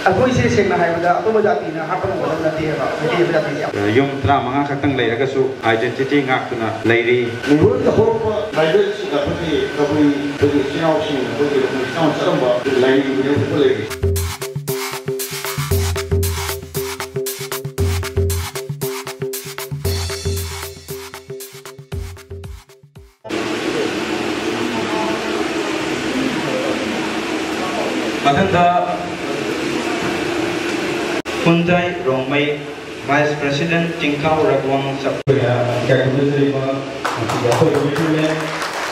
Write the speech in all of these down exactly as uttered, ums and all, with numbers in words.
ꯑꯩꯈꯣꯏꯁꯦ ꯁꯦꯡꯅ ꯍꯥꯏꯔꯕꯗ ꯑꯇꯣꯞꯄ ꯖꯥꯇꯤꯅ ꯍꯥꯠꯄ ꯉꯝꯒꯗꯕ ꯅꯠꯇꯦꯕ, ꯃꯩꯇꯩ ꯑꯃ ꯖꯥꯇꯤꯁꯦ꯫ ꯌꯨꯝ ꯇꯔꯥꯃꯉꯥ ꯈꯛꯇꯪ ꯂꯩꯔꯒꯁꯨ identity ꯉꯥꯛꯇꯨꯅ ꯂꯩꯔꯤ꯫ ꯃꯤꯍꯨꯠꯇ ꯍꯧꯔꯛꯄ tribal ꯁꯤꯡ ꯑꯩꯈꯣꯏꯒꯤ ꯀꯕꯨꯏ, ꯑꯩꯈꯣꯏꯒꯤ ꯏꯆꯤꯜ ꯏꯅꯥꯎꯁꯤꯡ, ꯑꯩꯈꯣꯏꯒꯤ ꯏꯆꯤꯜ ꯏꯅꯥꯎ ꯆꯠꯂꯝꯕ ꯂꯥꯏꯅꯤꯡ ꯂꯩꯔꯤ꯫ ꯃꯊꯪꯗ ꯈꯨꯟꯖꯥꯏ ꯔꯣꯡꯃꯩ Vice President ꯆꯤꯡꯈꯥꯎ ꯔꯒꯋꯥꯡ ꯁꯛ ꯑꯩꯈꯣꯏꯅ ꯀꯌꯥ ꯈꯪꯅꯖꯔꯤꯕ ꯉꯁꯤꯒꯤ ꯑꯩꯈꯣꯏ ꯃꯤꯄꯨꯝꯅ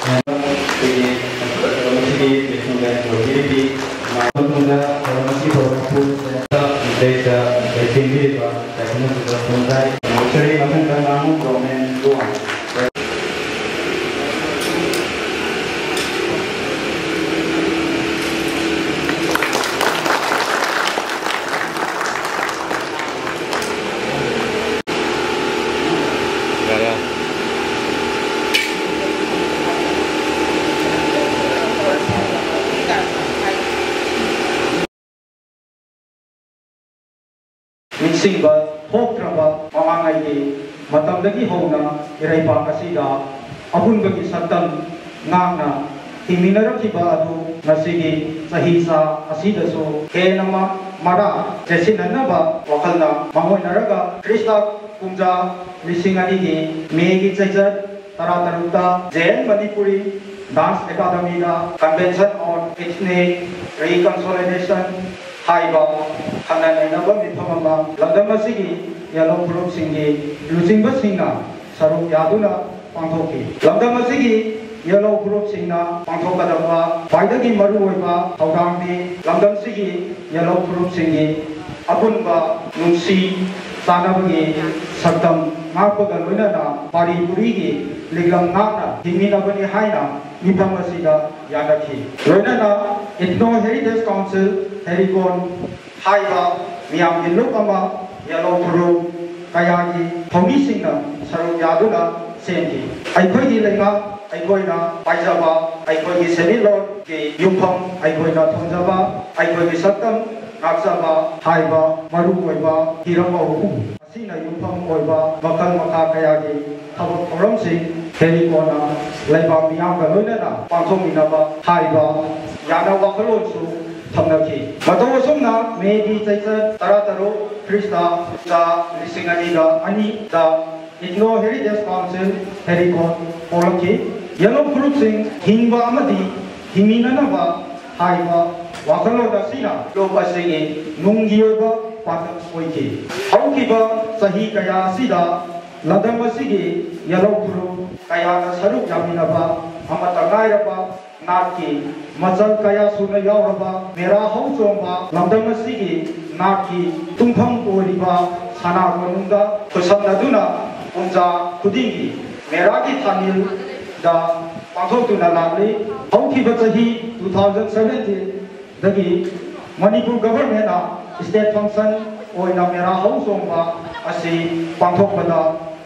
ꯑꯩꯈꯣꯏꯒꯤ ꯃꯁꯤꯒꯤ ꯃꯤꯄꯨꯝꯅ ꯂꯣꯏꯕꯤꯔꯤꯕꯤ ꯃꯇꯨꯡꯗ ꯃꯁꯤ ꯊꯧꯔꯝ ꯑꯁꯤ ꯂꯩꯇꯦꯡꯕꯤꯔꯤꯕ ꯀꯌꯥ ꯈꯪꯅꯖꯔꯤꯕ ꯈꯨꯟꯖꯥꯏ ꯉꯥꯎꯆꯔꯤ꯫ ꯃꯊꯪꯗ ꯉꯥꯉꯣꯝ ꯔꯣꯃꯦꯟ ꯂꯨꯋꯥꯡ꯫ ꯅꯤꯡꯁꯤꯡꯕ ꯊꯣꯛꯇ꯭ꯔꯕ ꯃꯃꯥꯡꯉꯩꯒꯤ ꯃꯇꯝꯗꯒꯤ ꯍꯧꯅ ꯏꯔꯩꯄꯥꯛ ꯑꯁꯤꯗ ꯑꯄꯨꯟꯕꯒꯤ ꯁꯛꯇꯝ ꯉꯥꯛꯅ ꯍꯤꯡꯃꯤꯟꯅꯔꯛꯈꯤꯕ ꯑꯗꯨ ꯉꯁꯤꯒꯤ ꯆꯍꯤꯆꯥ ꯑꯁꯤꯗꯁꯨ ꯍꯦꯟꯅ ꯃ-, ꯃꯔꯥ ꯆꯦꯠꯁꯤꯟꯅꯅꯕ ꯋꯥꯈꯜꯅ ꯃꯥꯡꯑꯣꯏꯅꯔꯒ ꯈ꯭ꯔꯤꯁꯇ ꯀꯨꯝꯖꯥ ꯂꯤꯁꯤꯡ ꯑꯅꯤꯒꯤ ꯃꯦꯒꯤ ꯆꯩꯆꯠ ꯇꯔꯥꯇꯔꯨꯛꯇ ꯖꯦ ꯑꯦꯟ ꯃꯅꯤꯄꯨꯔꯤ ꯗꯥꯟꯁ ꯑꯦꯀꯥꯗꯃꯤꯗ Convention on Ethnic Reconciliation ꯍꯥꯏꯕ ꯈꯟꯅ ꯅꯩꯅꯕ ꯃꯤꯐꯝ ꯑꯃ ꯂꯝꯗꯝ ꯑꯁꯤꯒꯤ ꯌꯦꯜꯍꯧ ꯐꯨꯔꯨꯞꯁꯤꯡꯒꯤ ꯂꯨꯆꯤꯡꯕꯁꯤꯡꯅ ꯁꯔꯨꯛ ꯌꯥꯗꯨꯅ ꯄꯥꯡꯊꯣꯛꯈꯤ꯫ ꯂꯝꯗꯝ ꯑꯁꯤꯒꯤ ꯌꯦꯜꯍꯧ ꯐꯨꯔꯨꯞꯁꯤꯡꯅ ꯄꯥꯡꯊꯣꯛꯀꯗꯕ ꯈ꯭ꯋꯥꯏꯗꯒꯤ ꯃꯔꯨꯑꯣꯏꯕ ꯊꯧꯗꯥꯡꯗꯤ ꯂꯝꯗꯝꯁꯤꯒꯤ ꯌꯦꯜꯍꯧ ꯐꯨꯔꯨꯞꯁꯤꯡꯒꯤ ꯑꯄꯨꯟꯕ ꯅꯨꯡꯁꯤ ꯆꯥꯟꯅꯕꯒꯤ ꯁꯛꯇꯝ ꯉꯥꯛꯄꯒ ꯂꯣꯏꯅꯅ ꯄꯥꯔꯤ ꯄꯨꯔꯤꯒꯤ ꯂꯤꯛꯂꯝ ꯉꯥꯛꯅ ꯍꯤꯡꯃꯤꯟꯅꯕꯅꯤ ꯍꯥꯏꯅ ꯃꯤꯐꯝ ꯑꯁꯤꯗ ꯌꯥꯅꯈꯤ꯫ ꯂꯣꯏꯅꯅ Ethno Heritage Council, ꯍꯦꯔꯤꯀꯣꯟ ꯍꯥꯏꯕ ꯃꯤꯌꯥꯝꯒꯤ ꯂꯨꯞ ꯑꯃ ꯌꯦꯜꯍꯧ ꯐꯨꯔꯨꯞ ꯀꯌꯥꯒꯤ ꯊꯧꯃꯤꯁꯤꯡꯅ ꯁꯔꯨꯛ ꯌꯥꯗꯨꯅ ꯁꯦꯝꯈꯤ꯫ ꯑꯩꯈꯣꯏꯒꯤ ꯂꯩꯉꯥꯛ, ꯑꯩꯈꯣꯏꯅ ꯄꯥꯏꯖꯕ, ꯑꯩꯈꯣꯏꯒꯤ ꯁꯦꯟꯃꯤꯠꯂꯣꯟꯒꯤ ꯌꯨꯝꯐꯝ, ꯑꯩꯈꯣꯏꯅ ꯊꯝꯖꯕ, ꯑꯩꯈꯣꯏꯒꯤ ꯁꯛꯇꯝ, ꯉꯥꯛꯆꯕ ꯍꯥꯏꯕ ꯃꯔꯨꯑꯣꯏꯕ ꯍꯤꯔꯝ ꯑꯍꯨꯝ ꯑꯁꯤꯅ ꯌꯨꯝꯐꯝ ꯑꯣꯏꯕ ꯃꯈꯜ ꯃꯈꯥ ꯀꯌꯥꯒꯤ ꯊꯕꯛ ꯊꯧꯔꯝꯁꯤꯡ ꯍꯦꯔꯤꯀꯣꯟꯅ ꯂꯩꯕꯥꯛ ꯃꯤꯌꯥꯝꯒ ꯂꯣꯏꯅꯅ ꯄꯥꯡꯊꯣꯛꯃꯤꯟꯅꯕ ꯍꯥꯏꯕ ꯌꯥꯅ ꯋꯥꯈꯜꯂꯣꯟꯁꯨ ꯊꯝꯅꯈꯤ꯫ ꯃꯇꯧ ꯑꯁꯨꯝꯅ ꯃꯦꯒꯤ ꯆꯩꯆꯠ ꯇꯔꯥꯇꯔꯨꯛ ꯈ꯭ꯔꯤꯁꯇ ꯂꯤꯁꯤꯡ ꯑꯅꯤꯒ ꯑꯅꯤꯗ Ethno Heritage Council ꯍꯦꯔꯤꯀꯣꯟ ꯍꯧꯔꯛꯈꯤ꯫ ꯌꯦꯜꯍꯧ ꯐꯨꯔꯨꯞꯁꯤꯡ ꯍꯤꯡꯕ ꯑꯃꯗꯤ ꯍꯤꯡꯃꯤꯟꯅꯅꯕ ꯍꯥꯏꯕ ꯋꯥꯈꯜꯂꯣꯟ ꯑꯁꯤꯅ ꯂꯣꯛ ꯑꯁꯤꯒꯤ ꯅꯨꯡꯒꯤ ꯑꯣꯏꯕ ꯄꯥꯟꯗꯝ ꯑꯣꯏꯈꯤ꯫ ꯍꯧꯈꯤꯕ ꯆꯍꯤ ꯀꯌꯥ ꯑꯁꯤꯗ ꯂꯝꯗꯝ ꯑꯁꯤꯒꯤ ꯌꯦꯜꯍꯧ ꯐꯨꯔꯨꯞ ꯀꯌꯥꯅ ꯁꯔꯨꯛ ꯌꯥꯃꯤꯟꯅꯕ ꯑꯃꯠꯇ ꯉꯥꯏꯔꯕ ꯅꯥꯠꯀꯤ ꯃꯆꯜ ꯀꯌꯥ ꯁꯨꯅ ꯌꯥꯎꯔꯕ ꯃꯦꯔꯥ ꯍꯧꯆꯣꯡꯕ ꯂꯝꯗꯝ ꯑꯁꯤꯒꯤ ꯅꯥꯠꯀꯤ ꯇꯨꯡꯐꯝ ꯑꯣꯏꯔꯤꯕ ꯁꯅꯥ ꯀꯣꯅꯨꯡꯗ ꯈꯨꯠꯁꯝꯅꯗꯨꯅ ꯀꯨꯝꯖꯥ ꯈꯨꯗꯤꯡꯒꯤ ꯃꯦꯔꯥꯒꯤ ꯊꯥꯅꯤꯜꯗ ꯄꯥꯡꯊꯣꯛꯇꯨꯅ ꯂꯥꯛꯂꯤ꯫ ꯍꯧꯈꯤꯕ ꯆꯍꯤ two thousand seventeen ꯗꯒꯤ ꯃꯅꯤꯄꯨꯔ ꯒꯚꯔꯟꯃꯦꯟꯅ state function ꯑꯣꯏꯅ ꯃꯦꯔꯥ ꯍꯧꯆꯣꯡꯕ ꯑꯁꯤ ꯄꯥꯡꯊꯣꯛꯄꯗ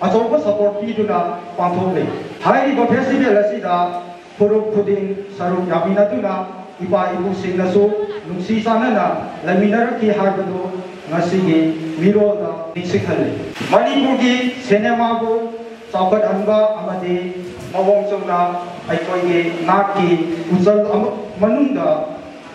ꯑꯆꯧꯕ support ꯄꯤꯗꯨꯅ ꯄꯥꯡꯊꯣꯛꯂꯤ꯫ ꯍꯥꯏꯔꯤꯕ festival ꯑꯁꯤꯗ ꯐꯨꯔꯨꯞ ꯈꯨꯗꯤꯡ ꯁꯔꯨꯛ ꯌꯥꯃꯤꯟꯅꯗꯨꯅ ꯏꯄꯥ ꯏꯄꯨꯁꯤꯡꯅꯁꯨ ꯅꯨꯡꯁꯤ ꯆꯥꯟꯅꯅ ꯂꯩꯃꯤꯟꯅꯔꯛꯈꯤ ꯍꯥꯏꯕꯗꯨ ꯉꯁꯤꯒꯤ ꯃꯤꯔꯣꯜꯗ ꯅꯤꯡꯁꯤꯡꯍꯜꯂꯤ꯫ ꯃꯅꯤꯄꯨꯔꯒꯤ ꯁꯤꯅꯦꯃꯥꯕꯨ ꯆꯥꯎꯈꯠꯍꯟꯕ ꯑꯃꯗꯤ ꯃꯑꯣꯡ ꯆꯨꯝꯅ ꯑꯩꯈꯣꯏꯒꯤ ꯅꯥꯠꯀꯤ ꯎꯆꯜ ꯑꯃ ꯃꯅꯨꯡꯗ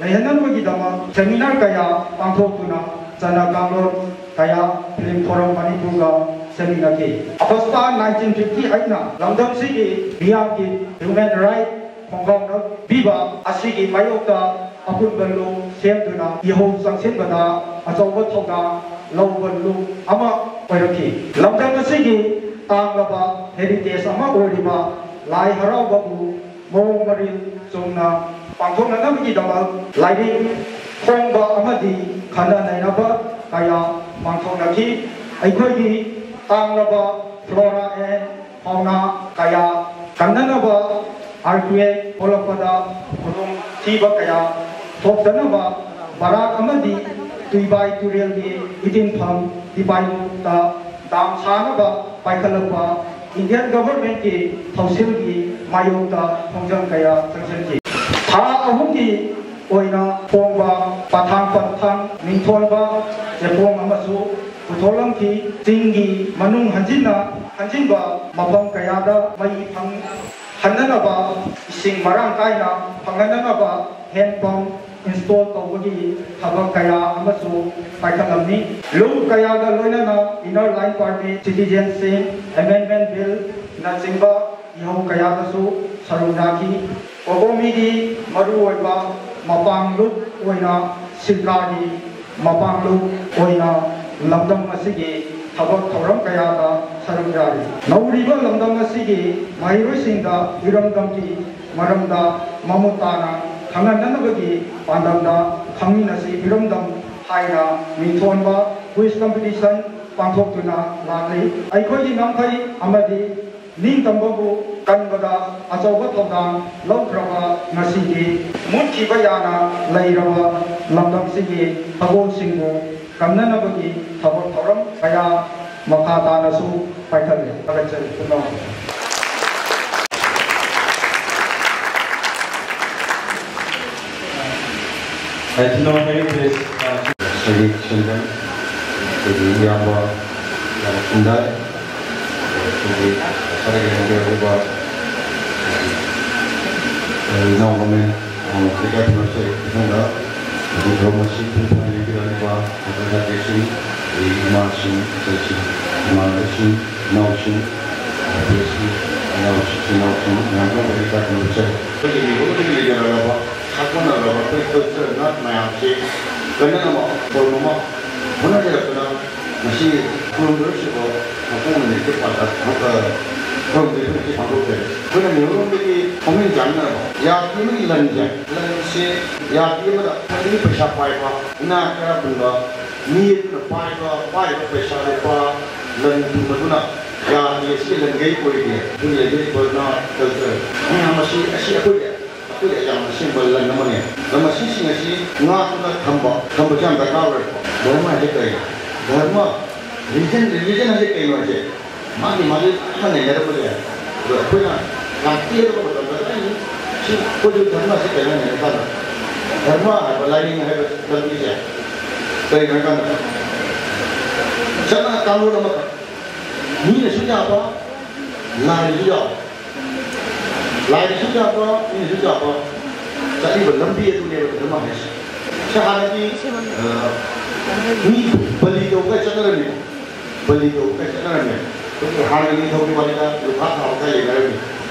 ꯂꯩꯍꯟꯅꯕꯒꯤꯗꯃꯛ seminar ꯀꯌꯥ ꯄꯥꯡꯊꯣꯛꯇꯨꯅ ꯆꯠꯅ ꯀꯥꯡꯂꯣꯟ ꯀꯌꯥ film forum ꯃꯅꯤꯄꯨꯔꯒ ꯁꯦꯝꯃꯤꯟꯅꯈꯤ꯫ ꯑꯒꯁꯇ nineteen fifty eight ꯅ ꯂꯝꯗꯝꯁꯤꯒꯤ ꯃꯤꯌꯥꯝꯒꯤ human right ꯈꯣꯡꯒꯥꯎꯅ ꯄꯤꯕ ꯑꯁꯤꯒꯤ ꯃꯥꯌꯣꯛꯇ ꯑꯄꯨꯟꯕ ꯂꯨꯞ ꯁꯦꯝꯗꯨꯅ ꯏꯍꯧ ꯆꯪꯁꯤꯟꯕꯗ ꯑꯆꯧꯕ ꯊꯧꯗꯥꯡ ꯂꯧꯕ ꯂꯨꯞ ꯑꯃ ꯑꯣꯏꯔꯛꯈꯤ꯫ ꯂꯝꯗꯝ ꯑꯁꯤꯒꯤ ꯇꯥꯡꯂꯕ heritage ꯑꯃ ꯑꯣꯏꯔꯤꯕ ꯂꯥꯏ ꯍꯔꯥꯎꯕꯕꯨ ꯃꯑꯣꯡ ꯃꯔꯤꯜ ꯆꯨꯝꯅ ꯄꯥꯡꯊꯣꯛꯅꯅꯕꯒꯤꯗꯃꯛ ꯂꯥꯏꯔꯤꯛ ꯐꯣꯡꯕ ꯑꯃꯗꯤ ꯈꯟꯅ ꯅꯩꯅꯕ ꯀꯌꯥ ꯄꯥꯡꯊꯣꯛꯅꯈꯤ꯫ ꯑꯩꯈꯣꯏꯒꯤ ꯇꯥꯡꯂꯕ flora and fauna ꯀꯌꯥ ꯀꯟꯅꯅꯕ, earthquake ꯊꯣꯛꯂꯛꯄꯗ ꯈꯨꯗꯣꯡꯊꯤꯕ ꯀꯌꯥ ꯊꯣꯛꯇꯅꯕ, ꯕꯔꯥꯛ ꯑꯃꯗꯤ ꯇꯨꯏꯕꯥꯏ ꯇꯨꯔꯦꯜꯒꯤ ꯏꯇꯤꯟꯐꯝ ꯗꯤꯄꯥꯏꯃꯨꯛꯇ dam ꯁꯥꯅꯕ ꯄꯥꯏꯈꯠꯂꯛꯄ Indian government ꯀꯤ ꯊꯧꯁꯤꯜꯒꯤ ꯃꯥꯌꯣꯛꯇ ꯈꯣꯡꯖꯪ ꯀꯌꯥ ꯆꯪꯁꯤꯟꯈꯤ꯫ ꯊꯥ ꯑꯍꯨꯝꯒꯤ ꯑꯣꯏꯅ ꯐꯣꯡꯕ ꯄꯊꯥꯡ ꯄꯟꯊꯥꯡ ꯃꯤꯡꯊꯣꯟꯕ ꯆꯦꯐꯣꯡ ꯑꯃꯁꯨ ꯄꯨꯊꯣꯛꯂꯝꯈꯤ꯫ ꯆꯤꯡꯒꯤ ꯃꯅꯨꯡ ꯍꯟꯖꯤꯟꯅ ꯍꯟꯖꯤꯟꯕ ꯃꯐꯝ ꯀꯌꯥꯗ ꯃꯩ ꯐꯪ-, ꯍꯟꯅꯅꯕ, ꯏꯁꯤꯡ ꯃꯔꯥꯡ ꯀꯥꯏꯅ ꯐꯪꯍꯟꯅꯅꯕ ꯍꯦꯟ ꯄꯝ ꯏꯟꯁꯇꯣꯜ ꯇꯧꯕꯒꯤ ꯊꯕꯛ ꯀꯌꯥ ꯑꯃꯁꯨ ꯄꯥꯏꯈꯠꯂꯝꯃꯤ꯫ ꯂꯨꯞ ꯀꯌꯥꯒ ꯂꯣꯏꯅꯅ ꯏꯅꯔ ꯂꯥꯏꯟ ꯄꯥꯔꯃꯤꯠ, ꯁꯤꯇꯤꯖꯦꯟꯁꯤꯞ ꯑꯦꯃꯦꯟꯃꯦꯟ ꯕꯤꯜꯅꯆꯤꯡꯕ ꯏꯍꯧ ꯀꯌꯥꯗꯁꯨ ꯁꯔꯨꯛ ꯌꯥꯈꯤ꯫ ꯀꯣꯀꯣꯃꯤꯒꯤ ꯃꯔꯨꯑꯣꯏꯕ ꯃꯄꯥꯡꯂꯨꯞ ꯑꯣꯏꯅ ꯁꯤꯜꯀꯥꯒꯤ ꯃꯄꯥꯡꯂꯨꯞ ꯑꯣꯏꯅ ꯂꯝꯗꯝ ꯑꯁꯤꯒꯤ ꯊꯕꯛ ꯊꯧꯔꯝ ꯀꯌꯥꯗ ꯁꯔꯨꯛ ꯌꯥꯔꯤ꯫ ꯅꯧꯔꯤꯕ ꯂꯝꯗꯝ ꯑꯁꯤꯒꯤ ꯃꯍꯩꯔꯣꯏꯁꯤꯡꯗ ꯏꯔꯝꯗꯝꯒꯤ ꯃꯔꯝꯗ ꯃꯃꯨꯠ ꯇꯥꯅ ꯈꯪꯍꯟꯅꯅꯕꯒꯤ ꯄꯥꯟꯗꯝꯗ ꯈꯪꯃꯤꯟꯅꯁꯤ ꯏꯔꯝꯗꯝ ꯍꯥꯏꯅ ꯃꯤꯡꯊꯣꯟꯕ ꯀ꯭ꯋꯤꯖ ꯀꯝꯄꯤꯇꯤꯁꯟ ꯄꯥꯡꯊꯣꯛꯇꯨꯅ ꯂꯥꯛꯂꯤ꯫ ꯑꯩꯈꯣꯏꯒꯤ ꯉꯝꯈꯩ ꯑꯃꯗꯤ ꯅꯤꯡꯇꯝꯕꯕꯨ ꯀꯟꯕꯗ ꯑꯆꯧꯕ ꯊꯧꯗꯥꯡ ꯂꯧꯈ꯭ꯔꯕ ꯉꯁꯤꯒꯤ ꯃꯨꯠꯈꯤꯕ ꯌꯥꯅ ꯂꯩꯔꯕ ꯂꯝꯗꯝꯁꯤꯒꯤ ꯁꯒꯣꯜꯁꯤꯡꯕꯨ ꯀꯟꯅꯅꯕꯒꯤ ꯊꯕꯛ ꯊꯧꯔꯝ ꯀꯌꯥ ꯃꯈꯥ ꯇꯥꯅꯁꯨ ꯄꯥꯏꯈꯠꯂꯤ꯫ ꯊꯥꯒꯠꯆꯔꯤ꯫ ꯄꯨꯝꯅꯃꯛ꯫ I do not have this, uh, ꯁꯔꯤꯛ ꯁꯟꯗꯟ, ꯑꯩꯈꯣꯏꯒꯤ ꯏꯌꯥꯝꯕ, ꯏꯌꯥꯝꯕ ꯈꯨꯟꯗꯥꯏ, ꯑꯩꯈꯣꯏꯒꯤ ꯁꯔꯤꯛ ꯍꯦꯟꯕꯤꯔꯛꯂꯤꯕ, ꯑꯩꯈꯣꯏꯒꯤ, ꯑ, ꯏꯅꯥꯎ ꯒꯣꯔꯃꯦꯟ, ꯑ, ꯂꯩꯀꯥꯏ ꯄꯨꯝꯅꯃꯛꯁꯦ ꯃꯊꯪꯗ ꯑꯗꯨꯒ ꯃꯁꯤ ꯄꯨꯡ ꯐꯥꯅ ꯌꯦꯡꯕꯤꯔꯛꯂꯤꯕ ꯑꯣꯖꯥꯁꯤꯡ, ꯑꯩ ꯏꯃꯥꯁꯤꯡ, ꯏꯆꯜꯁꯤꯡ, ꯏꯃꯥꯟꯅꯕꯁꯤꯡ, ꯏꯅꯥꯎꯁꯤꯡ, ꯑꯩꯈꯣꯏꯒꯤ ꯏꯅꯥꯎꯁꯤꯡ, ꯏꯅꯥꯎꯁꯤꯡ ꯃꯌꯥꯝ ꯄꯨꯝꯅꯃꯛ ꯂꯩꯀꯥꯏ ꯄꯨꯝꯅꯃꯛꯁꯦ ꯑꯩꯈꯣꯏꯒꯤ ꯃꯤꯑꯣꯏꯕꯗꯒꯤ ꯂꯩꯖꯔꯛꯂꯕ ꯁꯥꯒꯣꯟꯅꯔꯕ ꯑꯩꯈꯣꯏ ꯀꯜꯆꯔ ꯅꯥꯠ ꯃꯌꯥꯝꯁꯦ ꯀꯟꯅꯅꯕ ꯊꯧꯔꯝ ꯑꯃ ꯍꯣꯠꯅꯖꯔꯛꯄꯅ ꯉꯁꯤ ꯈꯨꯔꯨꯝꯗꯧꯔꯤꯕ ꯃꯄꯨ ꯑꯃꯅꯤ ꯄꯥꯡꯊꯣꯛ-, ꯑ, ꯈꯨꯔꯨꯝꯗꯧꯔꯤꯕ ꯉꯁꯤ ꯄꯥꯡꯊꯣꯛꯆꯔꯤ꯫ ꯑꯩꯈꯣꯏꯅ ꯃꯤꯑꯣꯏꯔꯣꯝꯗꯒꯤ ꯄꯨꯛꯅꯤꯡ ꯆꯥꯟꯅꯔꯕ ꯌꯥꯠꯀꯤ ꯑꯃꯒꯤ ꯂꯟꯁꯦ, ꯂꯟꯁꯦ ꯌꯥꯠꯀꯤ ꯑꯃꯗ ꯈ꯭ꯋꯥꯏꯗꯒꯤ ꯄꯩꯁꯥ ꯄꯥꯏꯕ, ꯏꯅꯥꯛ ꯀꯥꯏꯔꯥ ꯈꯨꯟꯕ ꯃꯤ ꯑꯗꯨꯅ ꯄꯥꯏꯕ, ꯄꯥꯏꯔꯤꯕ ꯄꯩꯁꯥ ꯂꯨꯄꯥ ꯂꯟ ꯊꯨꯝ ꯑꯗꯨꯅ ꯌꯥꯠꯀꯤ ꯑꯁꯤꯒꯤ ꯂꯟꯒꯩ ꯑꯣꯏꯗꯦ꯫ ꯑꯩꯈꯣꯏꯒꯤ ꯂꯩꯖꯔꯤꯕ ꯅꯥꯠ ꯀꯜꯆꯔ ꯃꯌꯥꯝ ꯑꯁꯤ, ꯑꯁꯤ ꯑꯩꯈꯣꯏꯒꯤ ꯑꯩꯈꯣꯏꯒꯤ ꯌꯥꯝꯅ ꯑꯁꯦꯡꯕ ꯂꯟ ꯑꯃꯅꯤ꯫ ꯂꯟ ꯑꯁꯤꯁꯤꯡ ꯑꯁꯤ ꯉꯥꯛꯇꯨꯅ ꯊꯝꯕ, ꯊꯝꯕꯁꯦ ꯌꯥꯝ ꯗꯔꯀꯥꯔ ꯑꯣꯏꯔꯦꯀꯣ꯫ ꯙꯔꯃ ꯍꯥꯏꯁꯦ ꯀꯔꯤꯅꯣ? ꯙꯔꯃ, religion, religion ꯍꯥꯏꯁꯦ ꯀꯩꯅꯣ ꯍꯥꯏꯁꯦ? ꯃꯥꯒꯤ, ꯃꯥꯒꯤ ꯑꯃ ꯂꯩꯅꯔꯝꯕ ꯌꯥꯏ꯫ ꯑꯗꯣ ꯑꯩꯈꯣꯏꯅ ꯌꯥꯝ ꯇꯦꯜꯂꯕ ꯃꯇꯝꯗ, "ꯑꯩ ꯁꯤ, ꯑꯩꯈꯣꯏꯁꯨ ꯙꯔꯃꯁꯦ ꯀꯩꯅꯣ?" ꯍꯥꯏꯅ ꯀꯥꯟꯗ, ꯙꯔꯃ ꯍꯥꯏꯕ, ꯂꯥꯏꯅꯤꯡ ꯍꯥꯏꯕ ꯂꯝꯕꯤꯁꯦ ꯀꯔꯤꯒꯤꯅꯣ ꯍꯥꯏ ꯀꯥꯟꯗ, ꯆꯠꯅ ꯀꯥꯡꯂꯣꯟ ꯑꯃꯈꯛ, ꯃꯤꯅꯁꯨ ꯌꯥꯕ, ꯂꯥꯏꯅꯁꯨ ꯌꯥꯕ, ꯂꯥꯏꯅꯁꯨ ꯌꯥꯕ, ꯃꯤꯅꯁꯨ ꯌꯥꯕ ꯆꯠꯂꯤꯕ ꯂꯝꯕꯤ ꯑꯗꯨꯅꯦꯕ ꯙꯔꯃ ꯍꯥꯏꯁꯦ꯫ ꯁꯤ ꯍꯥꯟꯅꯗꯤ, ꯑ, ꯃꯤ ꯕꯂꯤ ꯇꯧꯕꯒ ꯆꯠꯅꯔꯝꯃꯤꯀꯣ꯫ ꯕꯂꯤ ꯇꯧꯕꯒ ꯆꯠꯅꯔꯝꯃꯦ꯫ ꯑꯩꯈꯣꯏꯒꯤ ꯍꯥꯟꯅꯒꯤ ꯅꯤꯡꯊꯧꯒꯤ ꯋꯥꯔꯤꯗ ꯂꯨꯈꯥ ꯊꯥꯕ ꯈꯔ ꯂꯩꯅꯔꯝꯃꯤ꯫